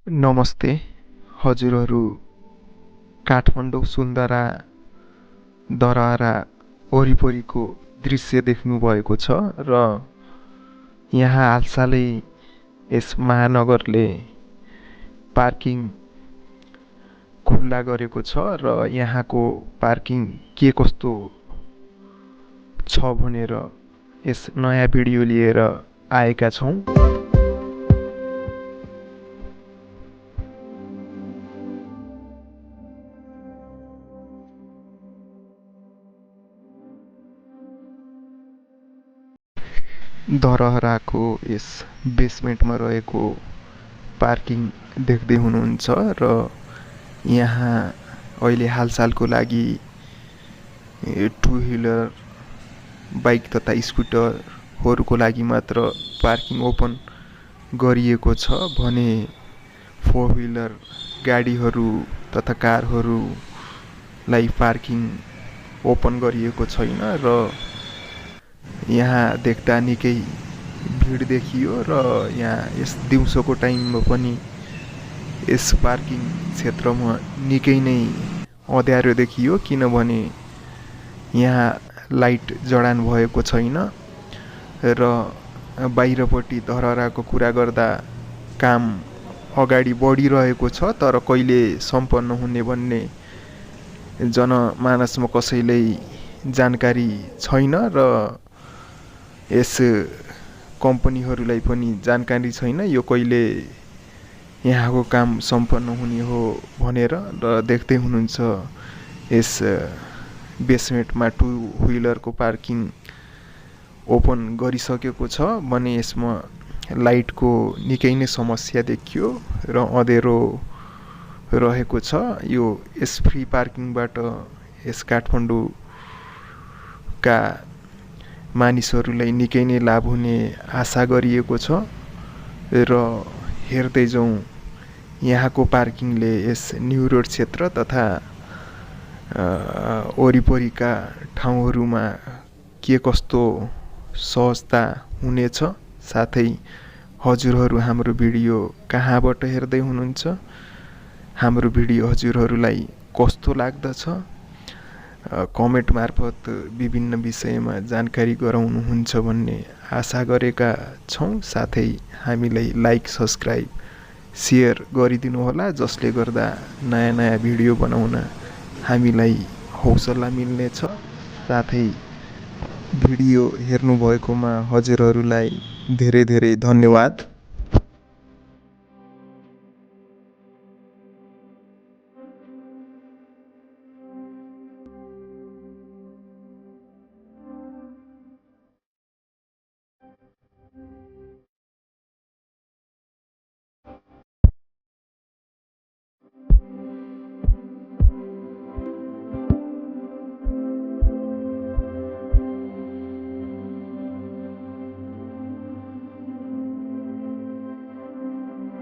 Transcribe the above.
नमस्ते हजुरहरू काठमाडौँ सुन्दरा दरारा वरिपरिको दृश्य देख्नुभएको छ र यहाँ हालसालै यस महानगरले पार्किङ खुल्ला गरेको छ र यहाँको पार्किङ के कस्तो छ भनेर यस नयाँ भिडियो लिएर आएका छौँ। दरहराको यस बेसमेन्टमा रहेको पार्किङ देख्दै हुनुहुन्छ र यहाँ अहिले हालसालको लागि टु व्हिलर बाइक तथा स्कुटरहरूको लागि मात्र पार्किङ ओपन गरिएको छ भने फोर व्हिलर गाडीहरू तथा कारहरूलाई पार्किङ ओपन गरिएको छैन र यहाँ देख्दा निकै भिड देखियो र यहाँ यस दिउँसोको टाइममा पनि यस पार्किङ क्षेत्रमा निकै नै अँध्यारो देखियो किनभने यहाँ लाइट जडान भएको छैन र बाहिरपट्टि धरहराको कुरा गर्दा काम अगाडि बढिरहेको छ तर कहिले सम्पन्न हुने भन्ने जनमानसमा कसैलाई जानकारी छैन र यस कम्पनीहरूलाई पनि जानकारी छैन यो कहिले यहाँको काम सम्पन्न हुने हो भनेर र देख्दै हुनुहुन्छ यस बेसमेन्टमा टु व्हिलरको पार्किङ ओपन गरिसकेको छ भने यसमा लाइटको निकै नै समस्या देखियो र अँध्यारो रहेको छ। यो यस फ्री पार्किङबाट यस काठमाडौँका मानिसहरूलाई निकै नै लाभ हुने आशा गरिएको छ र हेर्दै जाउँ यहाँको पार्किङले यस न्यू रोड क्षेत्र तथा वरिपरिका ठाउँहरूमा के कस्तो सहजता हुनेछ। साथै हजुरहरू हाम्रो भिडियो कहाँबाट हेर्दै हुनुहुन्छ, हाम्रो भिडियो हजुरहरूलाई कस्तो लाग्दछ, कमेन्ट मार्फत विभिन्न विषयमा जानकारी गराउनुहुन्छ भन्ने आशा गरेका छौँ। साथै हामीलाई लाइक सब्सक्राइब सेयर गरिदिनु होला जसले गर्दा नयाँ नयाँ भिडियो बनाउन हामीलाई हौसला मिल्नेछ। साथै भिडियो हेर्नुभएकोमा हजुरहरूलाई धेरै धेरै धन्यवाद।